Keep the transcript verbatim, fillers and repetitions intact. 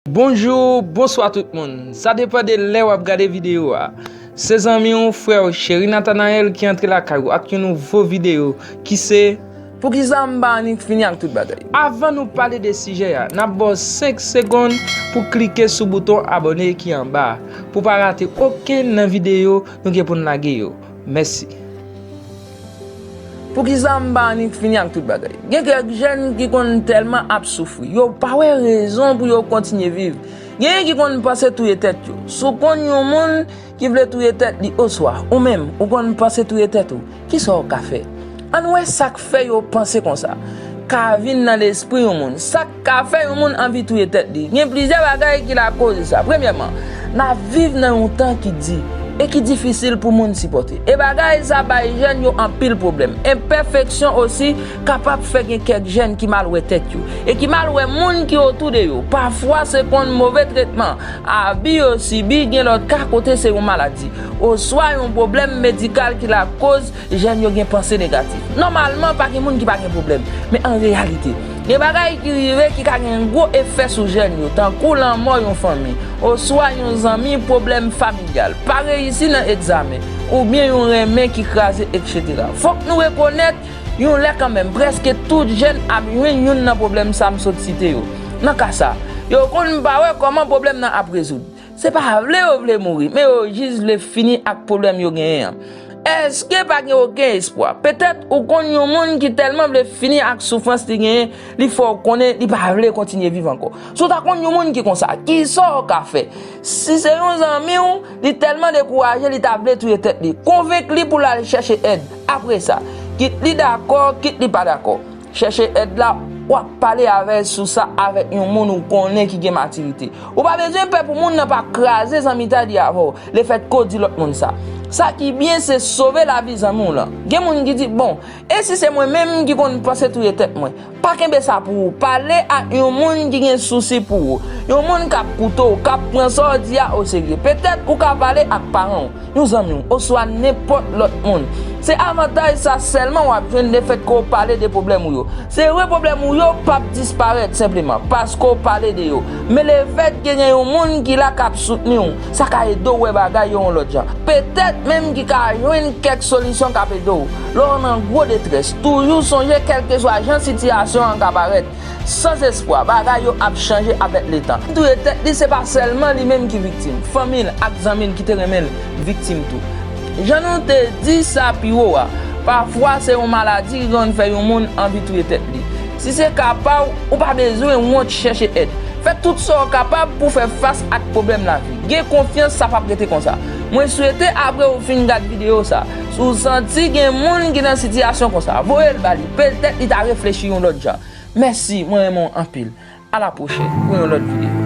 Bonjou, bonswa tout moun. Sa depann de lè w ap gade videyo a. Se zanmi w, frè w, Cheri Nathanael ki antre lakay ou ak yon nouvo videyo ki se Poukisa m pa annik fini ak tout bagay? Avan nou pale de sijè a, n ap ba w senk segonn pou klike sou bouton abòne ki anba a, pou pa rate okenn nan videyo nou gen pou n lage yo. Mèsi. Poukisa m pa annik fini ak tout bagay? Gen kèk jèn ki konn tèlman ap soufri, yo pa wè rezon pou yo kontinye viv. Genyen ki konn panse touye tèt yo. Si w konn yon moun ki vle touye tèt li, oswa ou menm, ou konn panse touye tèt ou, kisa w ka fè? Ann wè sa k fè yo panse konsa ka vin nan lespri yon moun. Sa k ka fè yon moun anvi touye tèt li? Gen plizyè bagay ki lakoz sa. Premyèman, n ap viv nan yon tan ki di e ki difisil pou moun sipòte. E bagay sa bay jèn yo anpil pwoblèm. Enpèfeksyon osi kapab fè gen kèk jèn ki mal wè tèt yo e ki mal wè moun ki otou de yo. Pafwa se konn move tretman, abi yo sibi, gen lòt ka kote se yon maladi oswa yon pwoblèm medikal ki lakoz jèn yo gen panse negatif. Nòmalman, pa gen moun ki pa gen pwoblèm, men an reyalite, gen bagay ki rive ki ka gen gwo efè sou jèn yo, tankou lanmò yon fanmi, oswa yon zanmi, pwoblèm familyal, pa reyisi nan egzamen, oubyen yon renmen ki kraze, etsetera. Fòk nou rekonèt, yon lè kanmenm, prèske tout jèn ap jwenn youn nan pwoblèm sa m sot site yo. Nan ka sa, yo konn pa wè kòman pwoblèm nan ap rezoud. Se pa vle yo vle mouri, men yo jis vle fini ak pwoblèm yo genyen an. Èske pa gen okenn espwa? Petèt ou konn yon moun ki tèlman vle fini ak soufrans li genyen, li fè w konnen li pa vle kontinye viv ankò. Si w ta konn yon moun ki konsa, kisa w ka fè? Si se yon zanmi w, li tèlman dekouraje, li ta vle touye tèt li. Konvenk li pou l al chèche èd. Apre sa, kit li dakò, kit li pa dakò, chèche èd la, w ap pale avè l sou sa avèk yon moun ou konnen ki gen matirite. Ou pa bezwen pè pou moun nan pa kraze zanmitay li avè w, lefètke w di lòt moun sa. Sa ki byen, se sove lavi zanmi w lan. Gen moun ki di, bon, e si se mwen menm ki konn panse touye tèt mwen? Pa kenbe sa pou ou. Pale ak yon moun ki gen sousi pou ou. Yon moun k ap koute w, k ap pran sa w di a oserye. Petèt ou ka pale ak paran w, yon zanmi w, oswa nenpòt lòt moun. Se avantaj sa sèlman w ap jwenn lefètke w pale de pwoblèm ou yo. Se vre, pwoblèm ou yo p ap disparèt senpleman paske w pale de yo. Men lefètke gen yon moun ki la k ap soutni w, sa ka ede w wè bagay yo yon lòt jan. Petèt menm ki ka jwenn kèk solisyon k ap ede w lè w nan gwo detrès. Toujou sonje, kèlkeswa jan sitiyasyon an ka parèt, san espwa, bagay yo ap chanje avèk letan. Touye tèt li, se pa sèlman li menm ki viktim. Fanmi l ak zanmi l ki te renmen l viktim tou. Jan nou te di sa pi wo a, pafwa se yon maladi ki konn fè yon moun anvi touye tèt li. Si se ka pa w, ou pa bezwen wont chèche èd. Fè tout sa w kapab pou fè fas ak pwoblèm lavi. Gen konfyans sa p ap rete konsa. Mwen swete apre ou fin gad videyo sa, si w santi gen moun ki nan sitiyasyon konsa, voye l ba li. Petèt li ta reflechi yon lòt jan. Mèsi, mwen renmen w anpil. A la pwochèn pou yon lòt videyo.